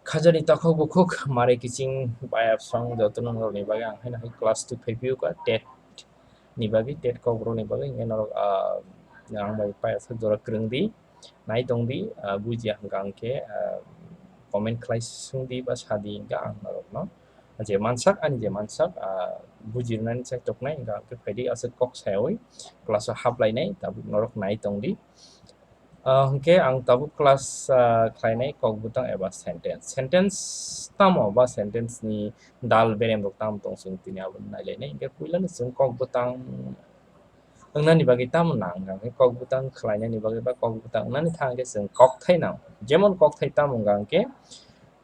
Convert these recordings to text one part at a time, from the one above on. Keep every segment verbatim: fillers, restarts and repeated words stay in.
Khajani takhuk bukhuk mare kiching bayapsong jotono norokni bagwi ang haino hai class two phaiphiyokha TET ni bagwi, TET kokborokni bagwi, hwnkhe norok, ah, ang bai payasok jora kwrwngdi, naitongdi, ah, bujiya hwnkha hwnkhe, ah, comment khlai swngdi ba sadi hwnkhe ang norokno je mansak, ani je mansak, ah, bujirwnani chak toknai hwnkha hwnkhe phaidi aswk kok sayawi class-o haplainai, tabuk norok naitongdi. Ah, hwnkhe ang tabuk class, ah, khlainai kokbwtang eba sentence. Sentence tamo ba sentence ni dal berem rok tamo tong chwng tini abo nailainai. Hwnkhe puilano chwng kokbwtang wngnani bagwi tamo nang, hwnkhe kokbwtang khlainani bagwi ba kokbwtang wngnani thang hwnkhe chwng kokthai nang. Jemon kokthai tamo wngkha hwnkhe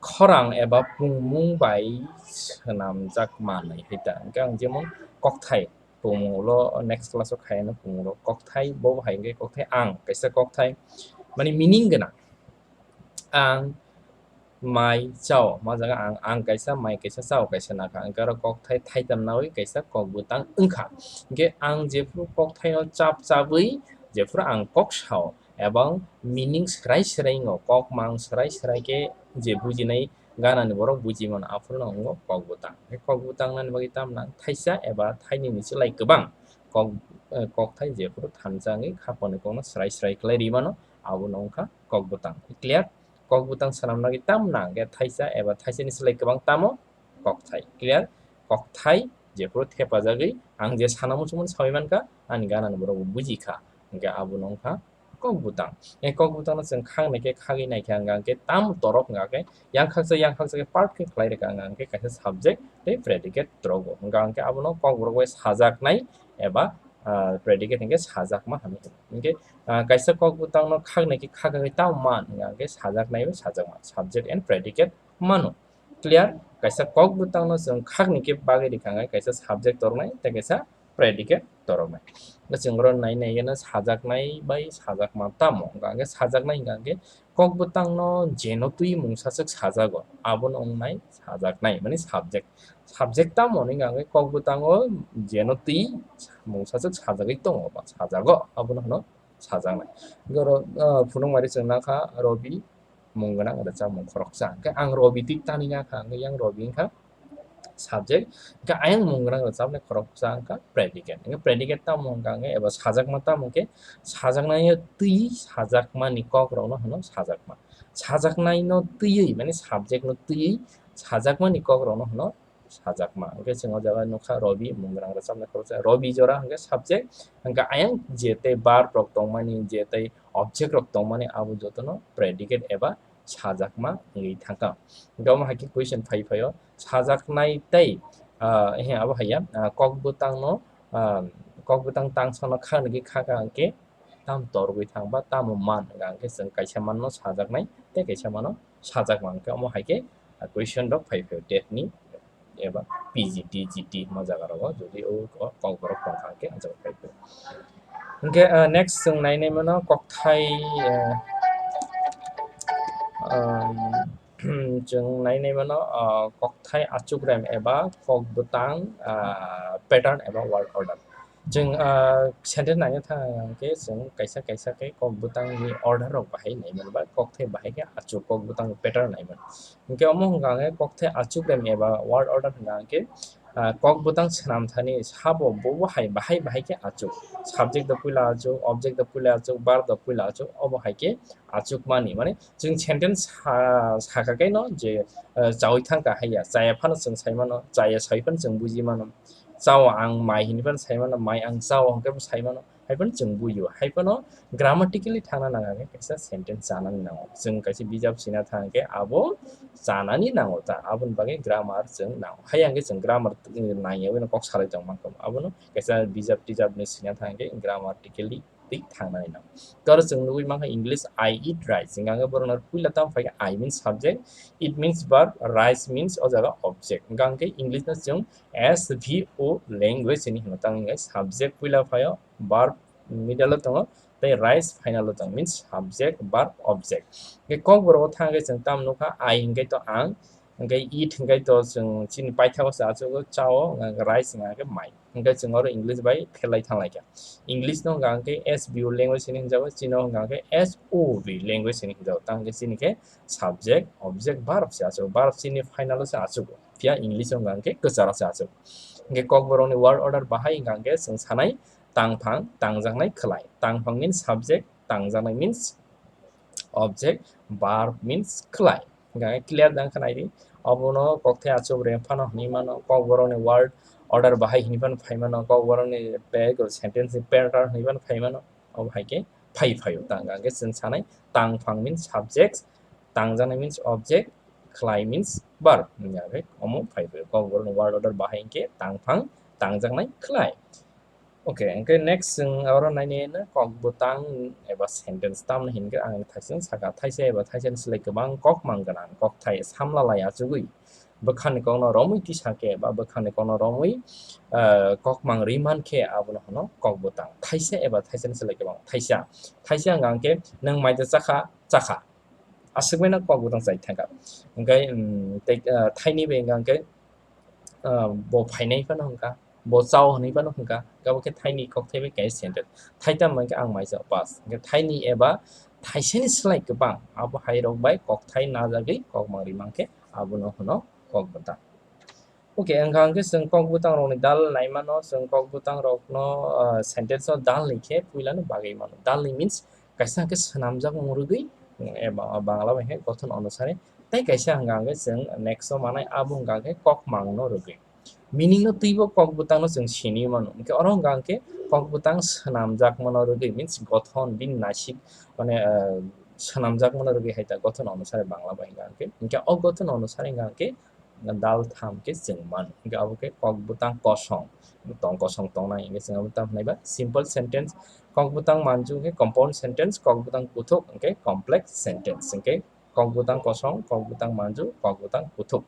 khorang eba pungmung bai swnamjak manwi hai ta. Hwnkhe ang jemon kokthai, pungmung ulo next class o khaino pungmung rok kokthai, bo hai hwnkhe kokthai ang kaisa kokthai, mani meaning gwnang. Ang mai chao, ma jaga ang, ang kaisa, mai kaisa, chao kaisa nakha, hwnkhe oro kokthai thaitam nawi kaisa kokbwtang wngkha. Hwnkhe ang jephuru kokthaino chap chabwi jephuru ang kok sao, ebong meaning swrai swrai wngo, kok mang swrai swrai khe je bujinai ganani borok buji mano, aphuru no wngo kokbwtang. Hwnkhe kokbwtang wngnani bagwi tamo nang? Thaisa eba thainwi ni swlai kwbang kok, eh, kokthai jephuru thansa wngwi khapangni kokno swrai swrai khlai ri mano, abono wngkha kokbwtang. Clear? Kokbwtang swnamna bagwi tamo nang? Hwnkhe thaisa eba thaisani swlai kwbang tamo? Kokthai. Clear? Kokthai jephuru thepajagwi ang je sana muchungmani sawi mankha, ani ganani borok bo bujikha. Hwnkhe abono wngkha kokbwtang. E kokbwtangno chwng khaknai khe khagwi naikha hwnkha hwnkhe tamo torok hwnkha khe yang khaksa yang khaksa khe part khe khlai rwkha hwnkha hwnkhe kaisa subject tei predicate torogo. Hwnkha hwnkhe abono kokborok bai sajaknai eba, ah, predicate hwnkhe sajakma hinwi hino. Hwnkhe, ah, kaisa kokbwtangno khaknai khe khakha khe tamo man hwnkha hwnkhe sajaknai bai sajakma, subject and predicate mano. Clear? Kaisa kokbwtangno chwng khakni khe bagwi rikha hwnkhe kaisa subject toroknai tei kaisa predicate toroknai. Hwnkhe chwng oro nai nai gana sajaknai bai sajakma tamo wngkha hwnkhe sajaknai hwnkha hwnkhe kokbwtangno jeno twi mungsa swk sajago, abono wngnai sajaknai, mani subject. Subject tamo hwnwi hwnkha hwnkhe kokbwtango jeno twi mungsa swk sajagwi tongo ba sajago, abono hwno sajaknai. Hwnkhe oro, ah, phunukmari chwng nakha Robi mung gwnang rwchapmung khoroksa. Hwnkhe ang Robi twi tani nakha, hwnkhe yang Robi wngkha subject. Hwnkhe ayang mung gwnang rwchapnai khoroksa wngkha predicate. Hwnkhe predicate tamo wngkha hwnkhe eba sajakma tamo wngkhe sajaknaino twi sajakmani kokrokno hwno sajakma. Sajaknaino twiwi, mane subjectno twiwi sajakmani kokrokno hwno sajakma. Hwnkhe chwng o jaga nukha Robi mung gwnang rwchapnai khoroksa. Robi jora hwnkhe subject, hwnkhe ayang je tei verb rok tongmani, je tei object rok tongmani, abo jotono predicate eba sajakma wngwi thangkha. Hwnkhe omo hai khe question phai phaio, sajaknai tei, ah, he abo hai ya, ah, kokbwtangno, ah, kokbwtang tangsano khaknwi khe khakha hwnkhe tam torgwi thang ba tamo man hwnkha hwnkhe chwng kaisa manno sajaknai tei kaisa mano sajakma, hwnkhe omo hai khe, ah, question rok phai phaio TET ni eba P G, T G T hwnma jaga rogo, jodi o kokborok tongkha hwnkhe ah jaga phai phaio. Hwnkhe, ah, next chwng nai nai mano kokthai, ah, um, chwng nai nai mano, ah, kokthai achukrem eba kokbwtang, ah, pattern eba word order. Chwng, ah, sentence naina thang hwnkhe chwng kaisa kaisa khe kokbwtangni order rok bahai nai mano ba kokthai bahai khe achuk kokbwtang pattern nai mano. Hwnkhe omo hwnkha hwnkhe kokthai achukrem eba word order hwnkha hwnkhe, ah, kokbwtang swnam thani sabo bobo hai bahai bahai khe achuk. Subject do puila achuk, object do puila achuk, verb do puila achuk, obo hai khe achukmani. Mane chwng sentence sa-, sakha khe no je, ah, chaui thang kha haiya, chaya phano chwng sai mano, chaya sai phano chwng buji mano. Chao ang mai hinwi phano sai mano, mai ang chao hwnkhe bo sai mano, hai phano chwng buio. Hai phano grammatically thangna nang khe kaisa sentence chanani nango. Chwng kaisa bijap sina thang khe abo chanani nango ta, aboni bagwi grammar chwng nango. Hai hwnkhe chwng grammar, eh, naiyawi no kok salai tong mankha. Abono kaisa bijap tijap ni sina thang khe grammatically twi thangnani nango. Tei oro chwng nugwi mankha English, "I eat rice." Hwnkha hwnkhe borokno puila tamo phaikha I means subject, it means verb, rice means o jaga object. Hwnkha hwnkhe English no chwng S V O language hinwi hino, tamo hwnkhe subject puila phaio, verb middle o tongo, tei rice final o tongo, means subject, verb, object. Hwnkhe kokborok o thang khe chwng tamo nukha, I hwnkhe to ang, Hwnkhe eat hwnkhe to chwng chini paithago se achugo, chao hwnkhe rice hwnkhe mai. Hwnkhe chwng oro English bai pherlai thanglaikha. English no hwnkha hwnkhe S V O language hinwi hwnjago, chini hwnkha hwnkhe S O V language hinwi hwnjago. Tamo hwnkhe chini khe subject, object, verb se achugo. Verb chini final o se achugo. Phiya English o hwnkha hwnkhe kwcharo se achugo. Hwnkhe kokborokni word order bahai hwnkha hwnkhe chwng sanai tangphang, tangjaknai, khwlai. Tangphang means subject, tangjaknai means object, verb means khwlai. Hwnkhe clear da wngkha naidi. Obono kokthai achuk re phano hinwi mano, kokborokni word order bahai hinwi phano phai mano, kokborokni bag o sentence ni pattern hinwi phano phai mano. Obo hai khe phai phaio. Tang hwnkhe chwng sanai tangphang means subject, tangjaknai means object, khwlai means verb. Hwnkhe omo phai phaio. Kokborokni word order bahai hwnkhe tangphang, tangjaknai, khwlai. Okay, hwnkhe next chwng oro nainai kokbwtang eba sentence tamni hinkhe ang thaising saka, thaisa eba thaisani slai kwbang kokmang gwnang kokthai samla lai achugwi bwkhani kokno romwi tisa khe ba bwkhani kokno romwi, ah, kokmang rwi man khe abono hwno kokbwtang. Thaisa eba thaisani slai kwbang thaisa. Thaisa hwnkha hwnkhe nwng maida chakha, chakha. Aswk bai no kokbwtang chai thangkha. Hwnkhe, um, tei, ah, thaini bai hwnkha hwnkhe, ah, bo phainai phano hwnkha, bo chao hwnwi phano hwnkha, abo khe thaini kokthai bai kaisa sentence. Thaitham hwnkhe ang maisa pass. Hwnkhe thaini eba thaisani slai kwbang, abo hai rok bai kokthai najagwi kokmang rwi mankhe abono hwno kokbwtang. Okay, hwnkha hwnkhe chwng kokbwtang rokni dal naimano, chwng kokbwtang rokno, ah, sentence o dal ni khe puilano bagwi mano. Dal ni means kaisa hwnkhe swnamjakmung rwgwi, eba Bangla bai khe gothon onusare. Tei kaisa hwnkha hwnkhe chwng next o manai abo hwnkha hwnkhe kokmang no rwgwi. Meaning no twibo kokbwtang no chwng sini mano. Hwnkhe oro hwnkha hwnkhe kokbwtang swnamjakmano rwgwi means gothon bini naisik mane, ah, swnamjakmano rwgwi hai ta gothon onusare Bangla bai hwnkha hwnkhe. Hwnkhe o gothon onusare hwnkha hwnkhe dal tham khe chwng mano. Hwnkhe abo khe kokbwtang kosong, tong kosong tongnai. Hwnkhe chwng abo tamo hwnai ba simple sentence, kokbwtang manju hwnkhe compound sentence, kokbwtang kuthuk hwnkhe complex sentence. Hwnkhe kokbwtang kosong, kokbwtang manju, kokbwtang kuthuk.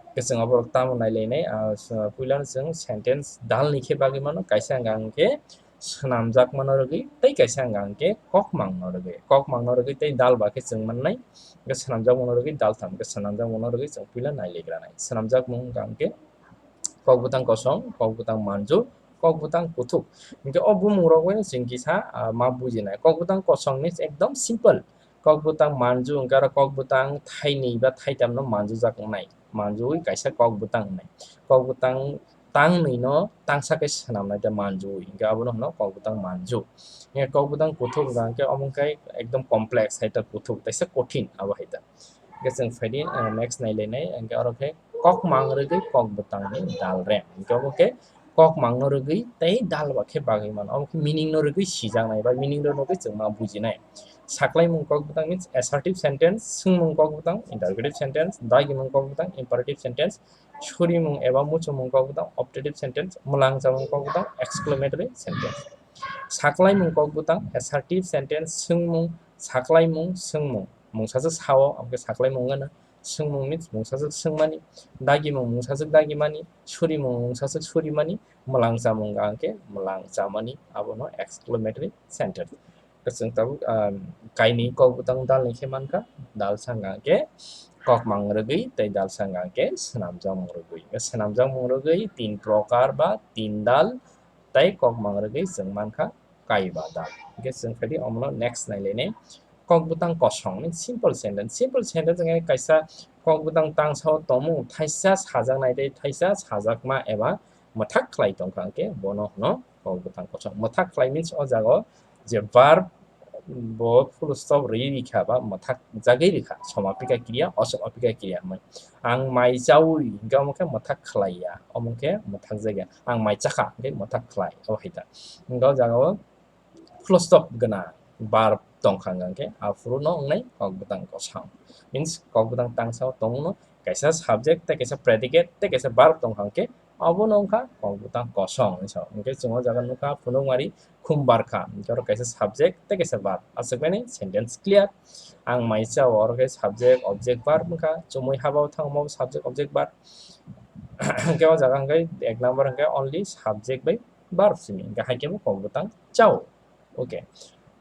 Hwnkhe chwng abo tamo nailainai, ah, puilano chwng sentence dal ni khe bagwi mano, kaisa hwnkha hwnkhe swnamjakmano rwgwi tei kaisa hwnkha hwnkhe kokmangno rwgwi. Kokmangno rwgwi tei dal ba khe chwng mannai, hwnkhe swnamjakmano rwgwi dal tham, hwnkhe swnamjakmano rwgwi chwng puila nailigranai. Swnamjakmung hwnkha hwnkhe kokbwtang kosong, kokbwtang manju, kokbwtang kuthuk. Hwnkhe o bumung rok bai chwng kisa, ah, ma bujinai. Kokbwtang kosong means ekdom simple. Kokbwtang manju hwnkhe aro kokbwtang thainwi ba thaitamno manjujak wngnai. Manjuwi kaisa kokbwtang wngnai. Kokbwtang tangnwino tangsa khe swnamnai ta manjuwi. Hwnkhe abono hwno kokbwtang manju. Hwnkhe kokbwtang kuthuk hwnkha hwnkhe omo khe ekdom complex hai ta kuthuk, taisa kothin abo hai ta. Hwnkhe chwng phaidi, ah, next nailainai, hwnkhe oro khe kokmang rwgwi kokbwtangni dalrem. Hwnkhe omo khe kokmangno rwgwi tei dal ba khe bagwi mano. Omo khe meaning no rwgwi sijaknai ba meaning no rwgwi chwng ma bujinai. Saklaimung kokbwtang means assertive sentence, swngmung kokbwtang interrogative sentence, dagimung kokbwtang imperative sentence, surimung eba muchungmung kokbwtang optative sentence, mwlangchamung kokbwtang exclamatory sentence. Saklaimung kokbwtang assertive sentence, swngmung, saklaimung, swngmung. Mungsaswk sao, omo khe saklaimung wngkha na. Swngmung means mungsaswk swngmani, dagimung mungsaswk dagimani, surimung mungsaswk surimani, mwlangchamung hwnkha hwnkhe mwlangchamani, abono exclamatory sentence. Chwng tabuk, ah, kainwi kokbwtang dalni khe mankha, dalsa hwnkha hwnkhe kokmang rwgwi tei dalsa hwnkha hwnkhe swnamjakmung rwgwi. Swnamjakmung rwgwi tin prokar ba tin dal tei kokmang rwgwi chwng mankha kaiba dal. Hwnkhe chwng phaidi omono next nailainai. Kokbwtang kosong means simple sentence. Simple sentence hwnkhe kaisa kokbwtang tangsao tongmung thaisa sajaknai tei thaisa sajakma eba mwthak khlai tongkha hwnkhe bono hwno kokbwtang kosong. Mwthak khlai means o jaga o je verb bo full stop rwi rikha ba mwthak jagwi rikha, somapika kriya, osomapika kriya hwnwi. Ang mai chaui hwnkhe omo khe mwthak khlai ya, omo khe mwthak jak ya. Ang mai chakha hwnkhe mwthak khlai, obo hai ta. Hwnkhe o jaga o full stop gwnang verb tongkha hwnkhe aphuru no wngnai kokbwtang kosong. Means kokbwtang tangsao tongmano kaisa subject tei kaisa predicate tei kaisa verb tongkha hwnkhe abono wngkha kokbwtang kosong hinwi sao. Hwnkhe chwng o jaga nukha phunukmari khum barkha, hwnkhe oro kaisa subject tei kaisa verb. Aswk bai sentence clear. Ang mai chao, oro khe subject, object, verb wngkha. Chumui haba o thangma bo subject, object, verb. Hwnkhe o jaga hwnkhe ek number hwnkhe only subject bai verb simi. Hwnkhe hai khe bo kokbwtang chao. Okay.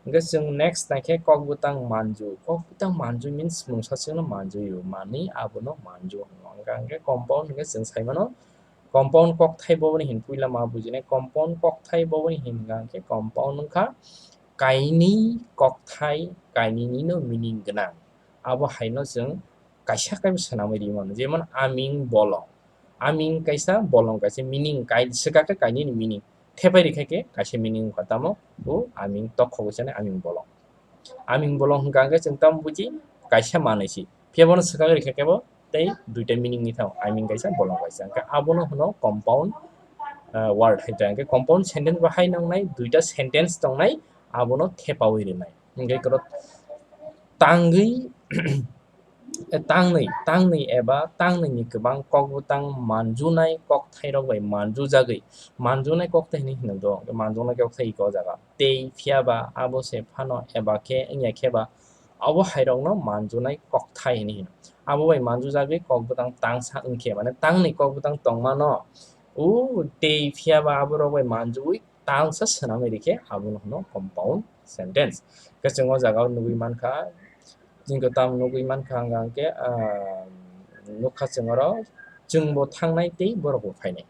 Hwnkhe chwng next naikhe kok bwtang manju. Kok bwtang manju means mungsa chwngno manju-o, manwi abono manju hwno. Hwnkha hwnkhe compound hwnkhe chwng saimano compound kokthai boboni hin puila ma bujinai. Compound kokthai boboni hin hwnkha hwnkhe compound wngkha kainwi kokthai, kainwinino meaning gwnang. Abo haino chwng kaisa kaibo swnamwi rwi mano. Jemon aming bolong. Aming kaisa, bolong kaisa, meaning kai-, swkakhe kainwini meaning. Thepai rikha khe kaisa meaning wngkha, tamo bo aming tokhok wisani aming bolong. Aming bolong hwnkha hwnkhe chwng tamo buji kaisa manwi si. Phiya bono swkak rikha khe bo tei duita meaning ni thango. Aming kaisa, bolong kaisa. Hwnkhe abono hwno compound, ah, word hai ta. Hwnkhe compound sentence bo hai nangnai, duita sentence tongnai, abono thepawi rwnai. Hwnkhe kwrwk tangwi E, tangnwi, tangnwi eba tangnwini kwbang kokbwtang manjunai kokthairok bai manjujagwi, manjunai kokthai hinwi hino do, manjunai kokthai iko o jaga. Tei, phiyaba, abo se phano, eba khe, wngya khe ba, abo hairokno manjunai kokthai hinwi hino. Abo bai manjujagwi kokbwtang tangsa wngkhe, mane tangnwi kokbwtang tongmano, o tei, phiyaba, aborok bai manjui tangsa swnamwi rikhe, abono hino compound sentence. Khe chwng o jaga o nugwi mankha, Chwng tamo nugwi mankha hwnka hwnkhe, ah, nukha chwng oro, chwngbo thangnai tei borokbo phainai.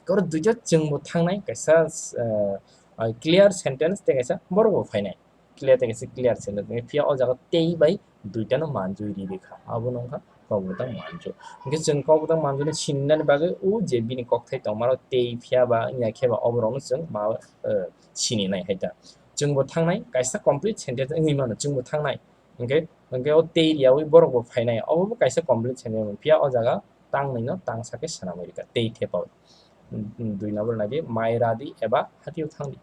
Oro duita chwngbo thangnai, kaisa, ah, ah, clear sentence tei kaisa borokbo phainai. Clear tei kaisa clear sentence. Phiya o jaga tei bai duitano manjui ri rikha. Abono wngkha kokbwtang manju. Hwnkhe chwng kokbwtang manjuni sininani bagwi o je bini kokthai tongmaro tei, phiyaba, wngya kheba oborokno chwng ma, ah, sininai hai ta. Chwngbo thangnai, kaisa complete sentence wngwi mano, chwngbo thangnai. Hwnkhe, hwnkhe o tei riyaui borokbo phainai, obo bo kaisa complete sentence, phiya o jaga tangnwino tangsa khe swnamwi rwkha, tei thepaui. Dui number naidi, mai radi eba hatio thangdi.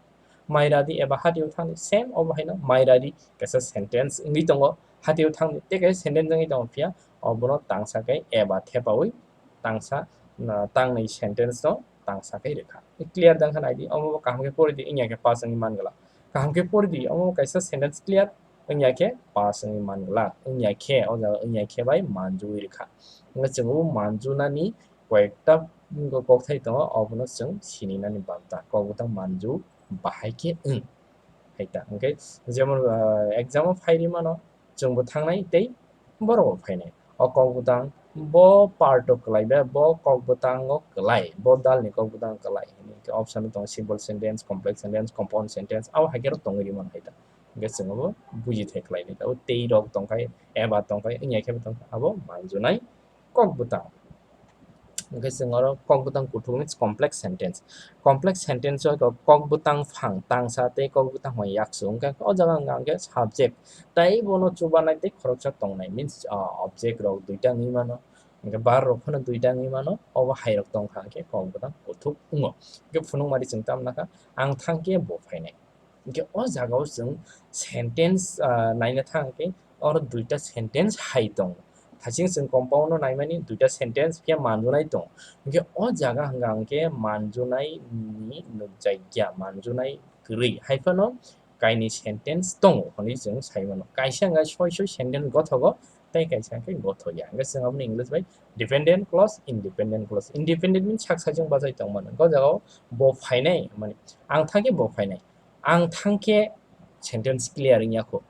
Mai radi eba hatio thangdi, same obo haino mai radi kaisa sentence wngwi tongo, hatio thangdi tei kaisa sentence wngwi tongo, phiya obono tangsa khe eba thepaui tangsa, na, tangnwi sentence no tangsa khe rwkha. Clear dang kha naidi, omo bo kaham khe pori di, wngya khe pass wngwi man glak. Kaham khe pori di, omo bo kaisa sentence clear, wngya khe pass wngwi man glak. Wngya khe, o jaga wngya khe bai manjui rwkha. Wngkhe chwng bo manjunani koyekta kokthai tongo, obono chwng sininani banta. Kokbwtang manju bahai khe wng. Hai ta. Hwnkhe jemon, ah, exam o phai ri mano, chwngbo thangnai tei borokbo phainai. O kokbwtang bo part o kwlai ba, bo kokbwtango kwlai, bo dalni kokbwtang kwlai. Hwnkhe option tongo simple sentence, complex sentence, compound sentence, abo hai khe rok tongwi ri mano hai ta. Hwnkhe chwng abo buji thai kwlai nai. Abo tei rok tongkhai, eba tongkhai, wngya khe bo tongkhai, abo manjunai kokbwtang. Hwnkhe chwng oro kokbwtang kuthuk ni complex sentence. Complex sentence o kok-, kokbwtang phang tangsa tei kokbwtang hwn yaksu. Hwnkhe o jaga wngkha hwnkhe subject. Tai bono chubanai tei khoroksa tongnai, means, ah, object rok duita wngwi mano. Hwnkhe verb rok phano duita wngwi mano. Obo hai rok tongkha hwnkhe kokbwtang kuthuk wngo. Hwnkhe phunukmari chwng tamo nakha, ang thangkhe bo phainai. Hwnkhe o jaga o chwng sentence, ah, naina thang khe oro duita sentence hai tongo. Thaching chwng compound no naimani duita sentence khe manjunai tongo. Hwnkhe o jaga hwnka hwnkhe manjunai ni nukjakya, manjunai kwrwi. Hai phano kainwi sentence tongo hwnwi chwng sai mano. Kaisa hwnka soi soi sentence gothogo, tei kaisa hwnkhe gothoya. Hwnkhe chwng abono English bai dependent clause, independent clause. Independent means sak saichung bachai tongmani. O jaga o bo phainai, mani ang thangkhe bo phainai. Ang thangkhe sentence clear wngya kho.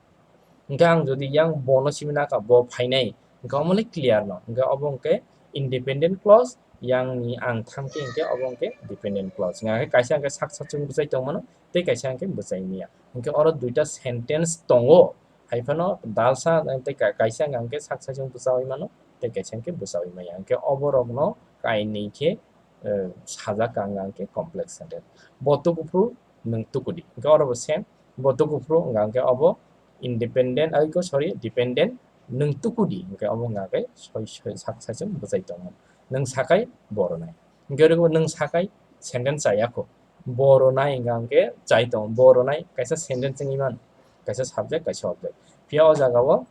Hwnkhe ang jodi yang bono simi nakha, bo phainai, hwnkhe omo le clear no. Hwnkhe obo hwnkhe independent clause, yang ni ang thangkhe hwnkhe obo hwnkhe dependent clause. Hwnkhe kaisa hwnkhe sak saichung bwchai tongmano, tei kaisa hwnkhe bwchai maya. Hwnkhe oro duita sentence tongo, hai phano dalsa tei ka-, kaisa hwnkhe sak saichung bwchaui mano, tei kaisa hwnkhe bwchaui maya. Hwnkhe oborokno kainwi khe, eh, sajak ka hwnkhe complex sentence. Bo tukuphuru, nwng tukudi. Hwnkhe oro bo same, bo tukuphuru wngkha hwnkhe obo independent, ai ko, sorry, dependent, nwng tukudi. Hwnkhe obo wngkha hwnkhe soi, soi, sak saichung bwchai tongo. Nwng sakai, bo rwnai. Hwnkhe oro nwng sakai sentence chaya kho. Bo rwnai wngkha hwnkhe chai tongo. Bo rwnai kaisa sentence wngwi mano. Kaisa subject, kaisa object. Phiya o jaga o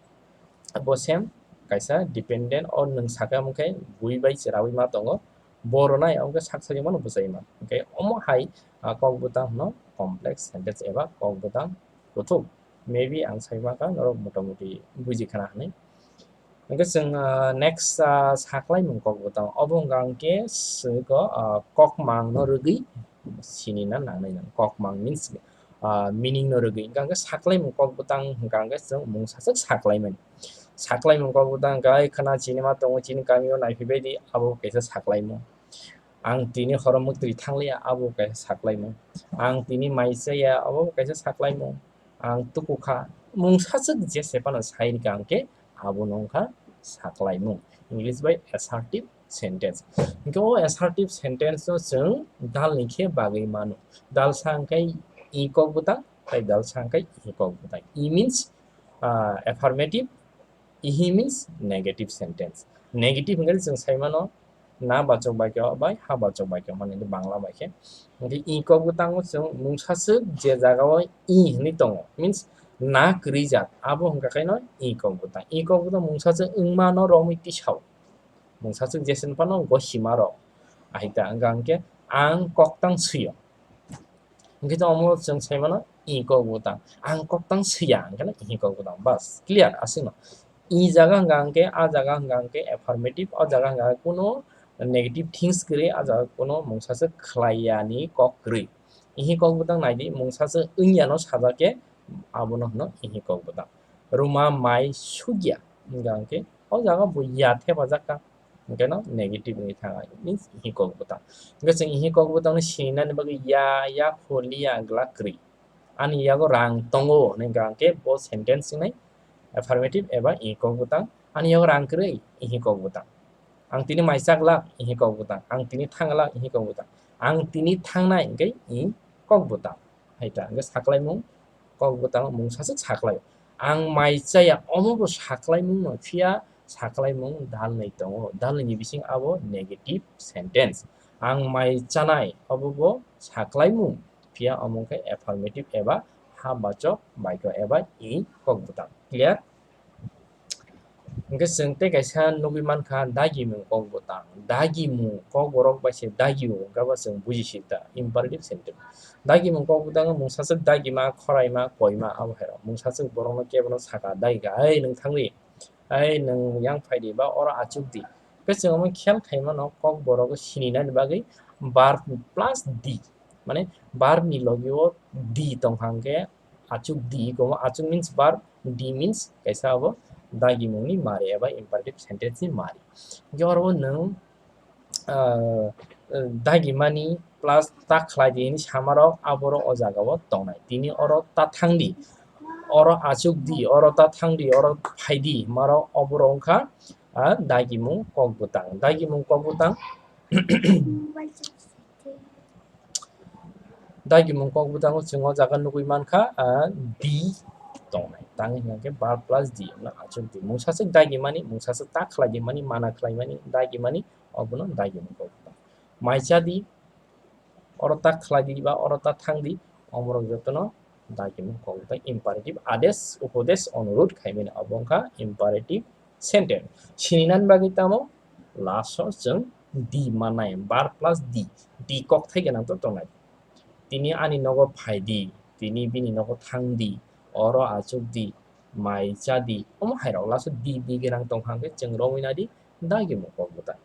bo same kaisa dependent o nwng sakai wngkhe bui bai chwraui ma tongo. Bo rwnai wngkhe sak saichung mano bwchai ma. Hwnkhe omo hai, ah, kokbwtang hwno complex sentence eba kokbwtang kuthuk. Maybe ang sai ma kha norok motamuti buji khna hwnwi. Hwnkhe chwng, ah, next, ah, saklaimung kokbwtang. Obo wngkha hwnkhe swko, ah, kokmang no rwgwi sinina nangnai nang. Kokmang means meaning no rwgwi. Hwnkhe saklaimung kok bwtang hwnkhe chwng mungsaswk saklaimani. Saklaimung kok bwtang hwnkhe khwna chini ma tongo, chini kamio naiphibaidi, abo kaisa saklaimung. Ang tini horo mwktwi thangliya, abo kaisa saklaimung. Ang tini mai chaya, abo kaisa saklaimung. Ang tukukha, mungsaswk jese phano sai rwkha hwnkhe abono wngkha saklaimung. English bai assertive sentence. Hwnkhe o assertive sentence no chwng dal ni khe bagwi mano. Dal sa hwnkhe i kok bwtang, tai dal sa hwnkhe i kok bwtang. I means affirmative, ihi means negative sentence. Negative hwnkhe chwng sai mano na bachok baikho bai ha bachok baikho, mane Bangla bai khe. Hwnkhe i kok bwtango chwng mungsaswk je jagao i hwnwi tongo, means na kwrwi jat, abo hwnkha khaino i kok bwtang. I kok bwtang mungsaswk wngmano romwi tisao. Mungsaswk jesen phano gosima rok. Ahita wngkha hwnkhe ang koktang swiyo. Hwnkhe to omo chwng sai mano i kok bwtang. Ang koktang swiya hwnkhe no i kok bwtang. Bas, clear aswkno. I jaga hwnkha hwnkhe, a jaga hwnkha hwnkhe affirmative, o jaga hwnkha hwnkhe kuno negative things kwrwi, a jaga kuno mungsaswk khlaiyani kok kwrwi. Ihi kok bwtang naidi, mungsaswk wngyano sajak khe abono hwno ihi kok bwtang. Ruma mai sugya hwnkha hwnkhe o jaga bo ya thepajak kha. Hwnkhe no negative wngwi thang, means ihi kok bwtang. Hwnkhe chwng ihi kok bwtang no sininani bagwi ya, ya, kho, liya, glak, kwrwi. Ani yago rang tongo hwnwi hwnkha hwnkhe bo sentence wngnai affirmative eba ihi kok bwtang. Ani yago rang kwrwi, ihi kok bwtang. Ang tini mai chaglak, ihi kok bwtang. Ang tini thanglak, ihi kok bwtang. Ang tini thangnai hwnkhe i kok bwtang. Hai ta, hwnkhe saklaimung kok bwtang mungsaswk saklai. Ang mai chaya, omo bo saklaimung no, phiya saklaimung dalnwi tongo. Dalnwi ni bising abo negative sentence. Ang mai chanai, obo bo saklaimung, phiya omo khe affirmative eba ha bachok baikho eba i kok bwtang. Clear? Hwnkhe chwng tei kaisa nugwi mankha dagimung kok bwtang. Dagimung kok borok bai se dagio hwnkhe bo chwng buji sita, imperative sentence. Dagimung kok bwtang mungsaswk dagima, khoraima, koima, abo hai rok. Mungsaswk borokno kebono saka dagikha, "Ei, nwng thangri, ei, nwng yang phaidi, ba oro achukdi." Hwnkhe chwng omo khel khaimano kok borok sininani bagwi verb plus di. Mane verb ni logi o di tongkha hwnkhe achuk di, komo achuk means verb, di means kaisa abo dagimung ni mari eba imperative sentence ni mari. Hwnkhe oro o nwng, ah, dagimani plus ta khlai di hinwi samarok aborok o jaga o tongnai. Tini oro ta thang di, oro achuk di, oro ta thang di, oro phai di, marok oborok wngkha, ah, dagimung kok bwtang. Dagimung kok bwtang. Dagimung kok bwtango chwng o jaga nugwi mankha, ah, di tongnai. Tangwi hwnkhe verb plus di, no achuk di. Mungsaswk dagimani, mungsaswk ta khlai di mani, mana khlai mani, dagimani, obono dagimung kok bwtang. Mai cha di, oro ta khlai di ba oro ta thang di, omorok jotono dagimung kok bwtang imperative adesh, upodesh, onurodh khaimani, obo wngkha imperative sentence. Sininan bagwi tamo last o chwng di mannai, verb plus di, di kok thai gwnang to tongnai. Tini ani nogo phai di, tini bini nogo thang di, oro achuk di, mai cha di, omo hai rok last o di, di gwnang tong kha hwnkhe chwng romwi nai di dagimung kok bwtang.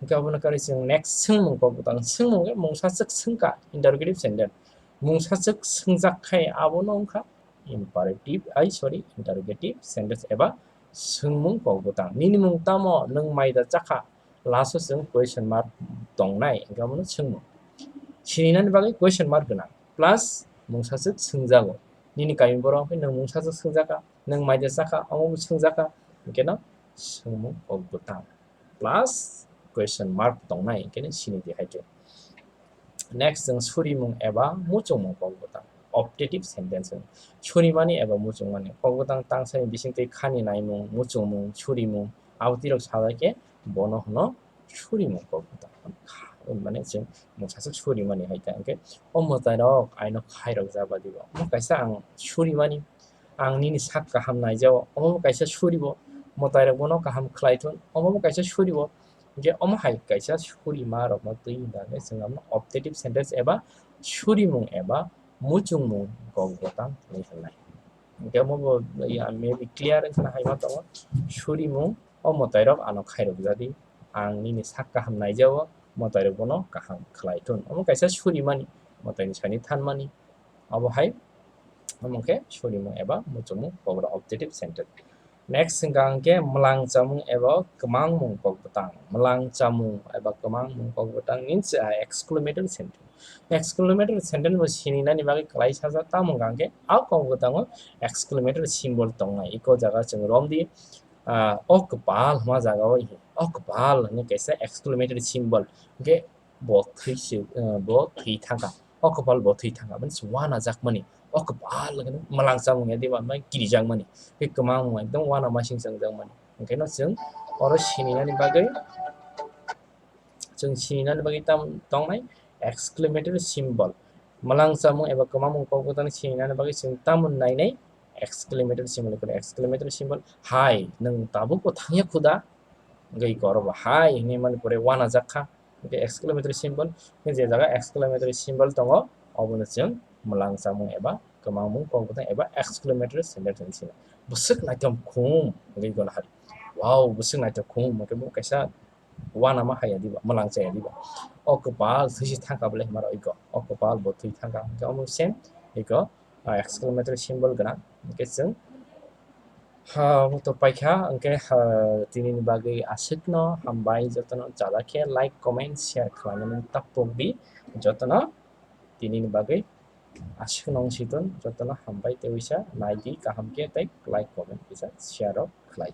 Hwnkhe abono karwi chwng next swngmung kok bwtang. Swngmung khe mungsaswk swngkha, interrogative sentence. Mungsaswk swngjak khai abono wngkha imperative, ai, sorry, interrogative sentence eba swngmung kok bwtang. Nini mung tamo, nwng mai da chakha? Last o chwng question mark tongnai, hwnkhe abono swngmung. Sininani bagwi question mark gwnang, plus mungsaswk swngjago. Nini kami borok hwnkhe nwng mungsaswk swngjakha, nwng mai da chakha, omo bo swngjakha, hwnkhe no swngmung kok bwtang plus question mark tongnai, hwnkhe no sini di hai khe. Next, chwng surimung eba muchungmung kok bwtang, optative sentence. Surimani eba muchungmani kok bwtang tangsani bisingtwi khani naimung, muchungmung, surimung, abo twi rok sajak khe bono hwno surimung kok bwtang. Mane chwng mungsaswk surimani hai ta hwnkhe o mwtairok aino khairok jabadi bo. Omo kaisa ang surimani, ang nini sak kaham naijao, omo bo kaisa suribo, mwtairok bono kaham khlai thun, omo bo kaisa suribo. Hwnkhe omo hai kaisa surima rokno twi hwnka hwnkhe chwng abono optative sentence eba surimung eba muchungmung kok bwtang hinwi hwnnai. Hwnkhe omo bo, ya, maybe clear wngkhana hai ma tongo. Surimung, o mwtairok ano khairok jadi, ang nini sak kaham naijao, mwtairok bono kaham khlai thun. Omo kaisa surimani, mwtaini sani thanmani. Abo hai omo khe surimung eba muchungmung kokrok, objective sentence. Next hwnkha hwnkhe mwlang chamung eba kwmangmung kokbwtang. Mwlang chamung eba kwmangmung kokbwtang means, ah, exclamatory sentence. Exclamatory sentence bo sininani bagwi kwlai sajak, tamo hwnkha hwnkhe a kokbwtango exclamatory symbol tongnai. Iko jaga chwng romdi, ah, o kwpal hwnma jaga o, o kwpal hwnwi kaisa exclamatory symbol. Hwnkhe bo thwi se, ah, bo thwi thangkha. O kwpal bo thwi thangkha. Means uanajakmani. O kwpal hwnwi mwlang chamung ya diba, mai kirijakmani. Khe kwmangmung ekdom uanamasing changjakmani. Hwnkhe no chwng oro sininani bagwi chwng sininani bagwi tam tongnai exclamatory symbol. Mwlang chamung eba kwmangmung kokbwtang sininani bagwi chwng tamoni nainai exclamatory symbol, exclamatory symbol. Hai, nwng tabukbo thangya khuda? Hwnkhe iko oro bo hai hwnwi mani pore uanajak kha. Hwnkhe exclamatory symbol, hwnkhe je jaga exclamatory symbol tongo, obono chwng mwlang chamung eba kwmangmung kokbwtang eba exclamatory sentence hwnwi sino. Bwswk naithok khum, hwnkhe iko nahari. Wow, bwswk naithok khum, hwnkhe bo kaisa uanama haya diba, mwlang chaya diba. O kwpal thwi se thangkha bwlai hwnma rw iko. O kwpal bo thwi thangkha. Hwnkhe omo same iko, ah, exclamatory symbol gwnang. Hwnkhe chwng, ha, omo to paikha. Hwnkhe, ha, tinini bagwi aswkno hambai jotono, chajak khe like, comment, share khlainani ta pokdi jotono. Tinini bagwi aswkno wng si ton, jotono hambai tei uisa naidi kaham khe tei like, comment kisa share rok khlai.